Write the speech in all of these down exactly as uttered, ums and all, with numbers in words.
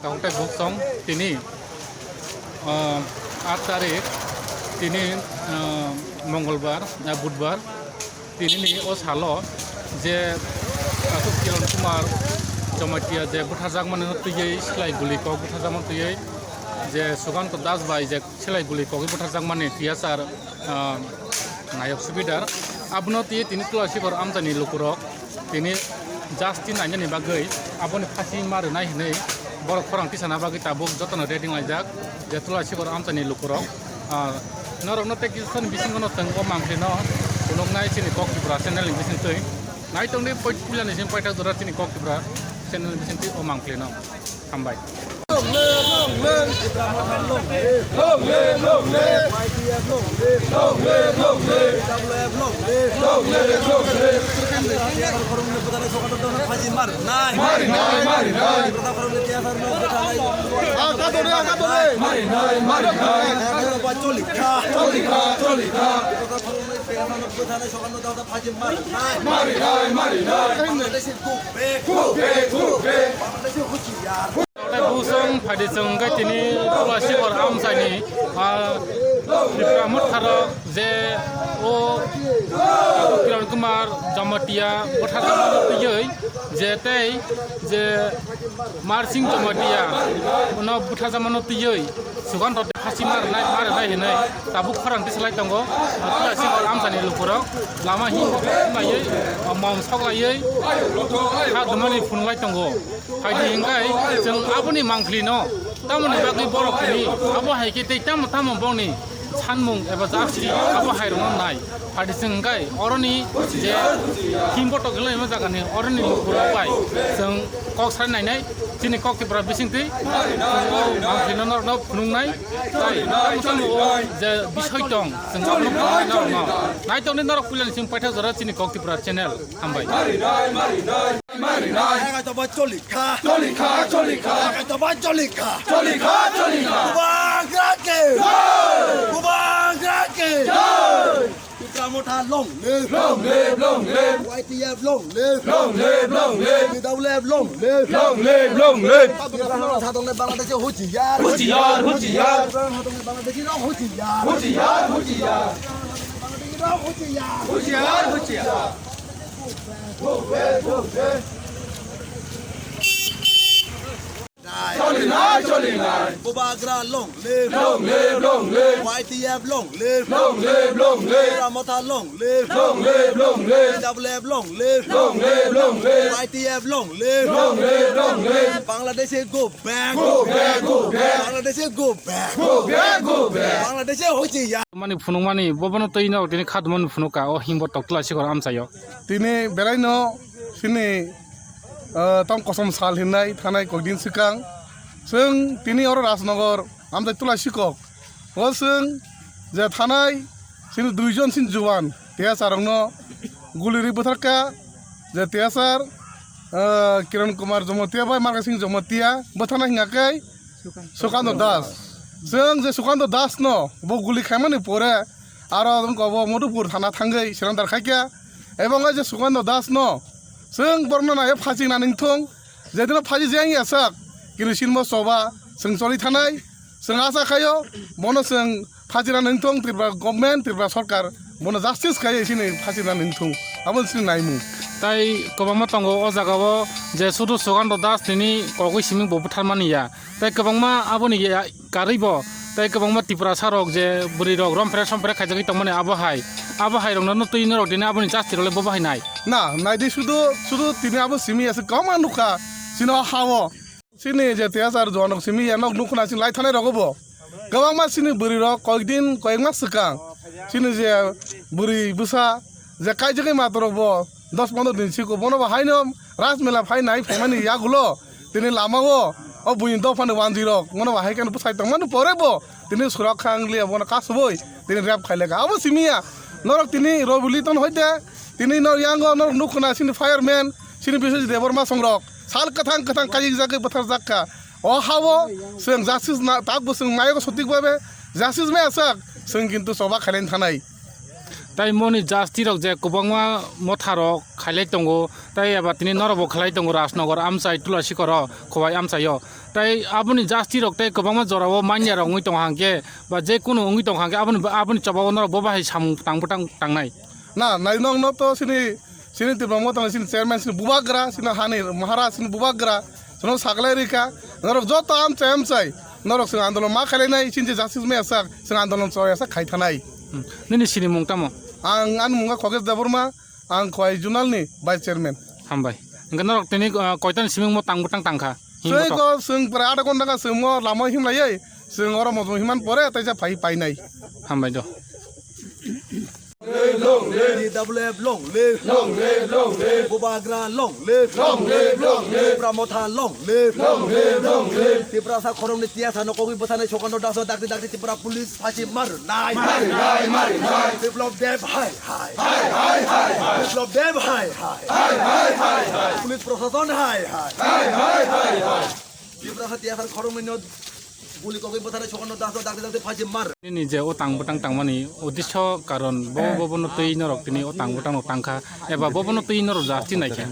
Tongthai buksong tini, ah, aat tarik, tini, ah, Mongolbar, ah, Budbar, tini ni o salo je Ashok Kiran Kumar Jamatia je butharjakmani twiwi silai guli kok butharjakmani twiwi je Sukanta Das bai je silai guli kok butharjakmani T S R, ah, nayok subidar. Abono twi tini Tulasikhor amchaini lukurok tini justice nainani bagwi aboni phasi ma rwnai hinwi borok khorang tisana bagwi tabuk jotono ready laijak je Tulasikhor amchaini lukurok. Ah, norokno tei kisani bisingono chwng o mangphlino phunuknai chini Kok Tripura channel ni bisingtwi. Naitongdi poi-, puilani simi paithak jora chini Kok Tripura channel ni bisingtwi o mangphlino. Hambai. Long live, long live. Tipra Motha long live. Long live, long live. Y T F long live. Long live, long live. T W F long live. Long live, long live. T S R khoroknwi bwthana Sukanta Dasno phaji marinai. Marinai, marinai. Bwthana khoroknwi T S R no bwthanai. Ah, kadore, kadore. Marinai, marinai. Ekdom ba choli kha. Choli kha, choli kha. Bwthana khoroknwi T S R no bwthanai Sukanta Dasno phaji marinai. Marinai, marinai. Bangladeshi go back. Go back, go back. Bangladeshi huchiyar. Tei busong phaidi chwng khe tini Tulasikhor amchaini, ah, Tipra Motharok je o Kiran Kumar Jamatia butharjakmano twiwi je tei je Marsing Jamatia no butharjakmano twiwi Sukanta phasi ma rwnai, ma rwnai hinwi tabuk khorang tisalai tongo. Tulasikhor amchaini lukurok lama himbo phaiwi, ah, mom soklaiwi kha dumani phunulai tongo. Phaidi hinkhai chwng aboni mangphlino tamoni bagwi borok hini abo hai khe tei tamo tamo bongni sanmung eba justice abo hai rwno nai. Phaidi chwng hinkhai oroni je himbo tokgwlai ma jagani oroni lukurok bai chwng kok sai nainai chini Kok Tripura bisingtwi chwng o mangphlino norokno phunuknai tai tamo tamo o je bisoi tong chwng abono phunuknai norokno. Naitokni norok puilani chwng paithak jora chini Kok Tripura channel. Hambai. Marinai, marinai, marinai. Ekdom ba choli kha. Choli kha, choli kha. Ekdom ba choli kha. Choli kha, choli kha. Bubagra ke. Jai. Bubagra ke. Jai. Tipra Motha long live. Long live, long live. Y T F long live. Long live, long live. T W F long live. Long live, long live. Tipra Motha sadongnai Bangladeshi huchiyar. Huchiyar, huchiyar. Tipra Motha sadongnai Bangladeshi rok huchiyar. Huchiyar, huchiyar. Bangladeshi rok huchiyar. Huchiyar, huchiyar. Choli nai, choli nai. Bubagra long live. Long live, long live. Y T F long live. Long live, long live. Tipra Motha long live. Long live, long live. T W F long live. Long live, long live. Y T F long live. Long live, long live. Bangladeshi go back. Go back, go back. Bangladeshi go back. Go back, go back. Bangladeshi huchiyar. Mani phunukmani, bobono twi no tini kha dumani phunukha, o himbo tok Tulasikhor amchaio. Tini belaino chini, ah, tong kosom sal hinai thanai kokdin swkang. Chwng tini oro Rajnagar amchai Tulasikhor. O chwng je thanai chini duijon chini juan T S R rokno guli ri bwtharkha je T S R, ah, Kiran Kumar Jamatia bai Marga Singh Jamatia bwthana hingya khe Sukanta Das. Chwng je Sukanta Das no bo guli khaimani pore aro wngkha bo Madhupur thana thangwi surrender khaikha. Ebong o je Sukanta Das no chwng borokno naiyo phajina nangthung. Jedino phaji jeng ya sak, kini sinmo choba chwng choli thanai. Chwng acha khaio bono chwng phajina nangthung Tripura government, Tripura sorkar bono justice khaio chini phajina nangthung. Abo chini naimung. Tai kwbangma tongo o jagao je sudu Sukanta Das nini kogwi simi bo butharmani ya. Tai kwbangma aboni ya karwi bo, tai kwbangma Tiprasa rok je bwrwi rok romphre somphre khaijagwi tongmani abo hai. Abo hai rokno no twi norok tini aboni justice rok le bo bahai nai. Na, naidi sudu, sudu tini abo simi ya se kwbangma nukha. Chini o ha o. Chini je T S R juan rok simi ya nok nukhuna chini lai thanai rogo bo. Kwbangma chini bwrwi rok koyekdin, koyek mas swkang. Chini je bwrwi bwsa je kaijagwi matorok bo dos pondro din siko bono bo haino Rajmela phai nai phaimani yagulo tini lama o, o buini dophani wanjwi rok bono bo hai kheno bwsai tongmani pore bo tini surak kha wng liya bono kasubui tini rep khai lekha. Abo simi ya norok tini Robili ton hoite tini nor yango norok nukhuna chini fireman chini Biswajit Debbarma songrok sal kwthang kwthang kajik jagwi bwthar jak kha. O ha o chwng justice na tak bo chwng nayogo sotik babe justice maya sak chwng kintu choba khailaini thanai. Tai moni jasti rok je kwbangma motha rok khailai tongo, tai eba tini norok bo khlai tongo Rajnagar amchai Tulasikoro Khowai amchaio. Tai aboni jasti rok tai kwbangma jorao manya rok wngwi tongo hangke ba je kunu wngwi tongo hangke aboni, aboni chobao norok bo bahai samung tang bwtang tangnai. Na, nai nong no to sini, sini Tipra Motha ni sini chairman sini bubagra, sini hani Maharaj sini bubagra, sini saklai rika, norok joto amchai amchai, norok sini andolon ma khailai nai, sini justice maya sak, sini andolon chaya sak khai thanai. Hmm. Nini sini mung tamo? Ang ani mung kha Khogesh Debbarma, ang Khowai Zonal ni vice chairman. Hambai. Hingke norok tini, ah, koitani siming mo tang bwtang tangkha? Himbo Tei tok. Ko sing pura ada konda ka sing mo lama him lai, sing oro mo himan pore tai ja phai phai nai. Hambai do. Long live. T W F long live. Long live, long live. Bubagra long live. Long live, long live. Tipra Motha long live. Long live, long live. Tiprasa khoroknwi tiyasa no kogwi bwsani Sukando Das o dakti dakti Tripura police phasi mar nai. Mari nai, mari nai. Biplab Deb hai hai. Hai, hai, hai, hai. Biplab Deb hai hai. Hai, hai, hai, hai. Police prosason hai hai. Hai, hai, hai, hai. Tiprasa tiyasa khoroknwi no guli kogwi bwsani Sukando Das o dakti dakti phasi mar. Nini je o tang bwtang tangmani uddesho karon bo, bo bono twi norok tini o tang bwtang no tangkha eba bo bono twi norok jasti naikha.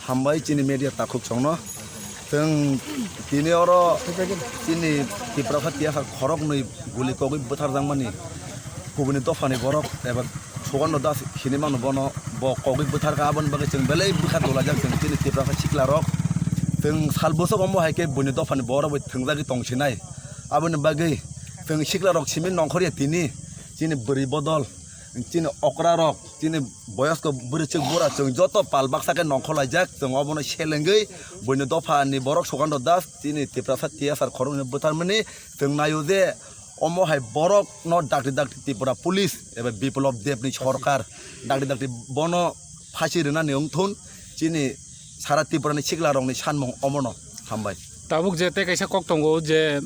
Hambai chini media takhuk songno. Chwng tini oro chini Tiprasa tiyasa khoroknwi guli kogwi bwtharjakmani kubuni dophani borok eba Sukando Das hinwi mano bono bo kogwi bwtharkha, aboni bagwi chwng belai bwkha dolaijak chwng chini Tiprasa sikla rok. Chwng sal bwswk omo hai khe buini dophani borok bai thwngjagwi tongsinai. Aboni bagwi chwng sikla rok simi nongkhorya tini chini bwrwi bodol, chini okra rok, chini boyosko bwrwichwk bura chwng joto pal baksa khe nongkhorlaijak, chwng obono selengwi buini dophani borok Sukando Das chini Tiprasa tiyasar khoroknwi bwtharmani chwng naio je omo hai borok no dakti dakti Tripura police eba Biplab Deb ni sorkar dakti dakti bono phasi rwnani wngthun chini sara Tripura ni sikla rok ni sanmung omono. Hambai. Tabuk je tei kaisa kok tongo je,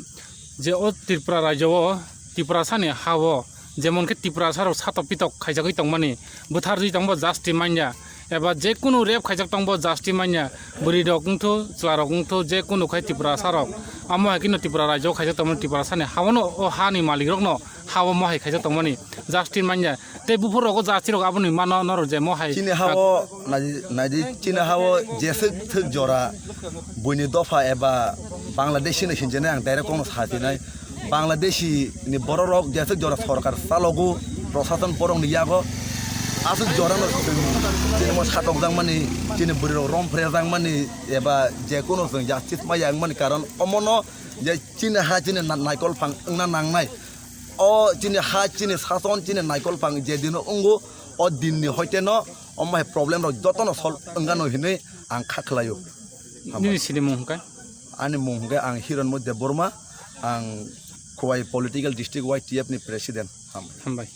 je o Tripura rajyo o Tiprasa ni ha o jemon khe Tiprasa rok satok pitok khaijagwi tongmani, bwtharjwi tongbo jasti manya, eba je kunu rape khaijak tongbo jasti manya, bwrwi rok wngthu, chwla rok wngthu, je kunu khai Tiprasa rok, amo hai kheno Tripura rajyo khaijak tongmani, Tiprasa ni ha o no o ha ni malik rok no ha o mo hai khaijak tongmani jasti manya. Tei buphur rogo jasti rok aboni mano norok je mo hai. Chini ha o naidi, naidi chini ha o jeswk thwk jora buini dopha eba Bangladeshi no hinjani ang direct kono sa tinai. Bangladeshi ni borok rok jeswk jora sorkar chalogo, prosason borok ni yago aswk jora no chwng chini mo satokjakmani, chini bwrwi rok rom phrejakmani eba je kono chwng justice ma ya wngmani karon omono je chini ha chini na-, naikol phang wngna nangnai. O chini ha, chini sason, chini naikol phang je dino wngo, o dinni hoite no omo hai problem rok joto no solve wngano hinwi ang kha khlaio. Nini sini mung hwnkhe? Ani mung hwnkhe ang Hironmoy Debbarma, ang Khowai Political District Y T F ni President. Ham. Hambai.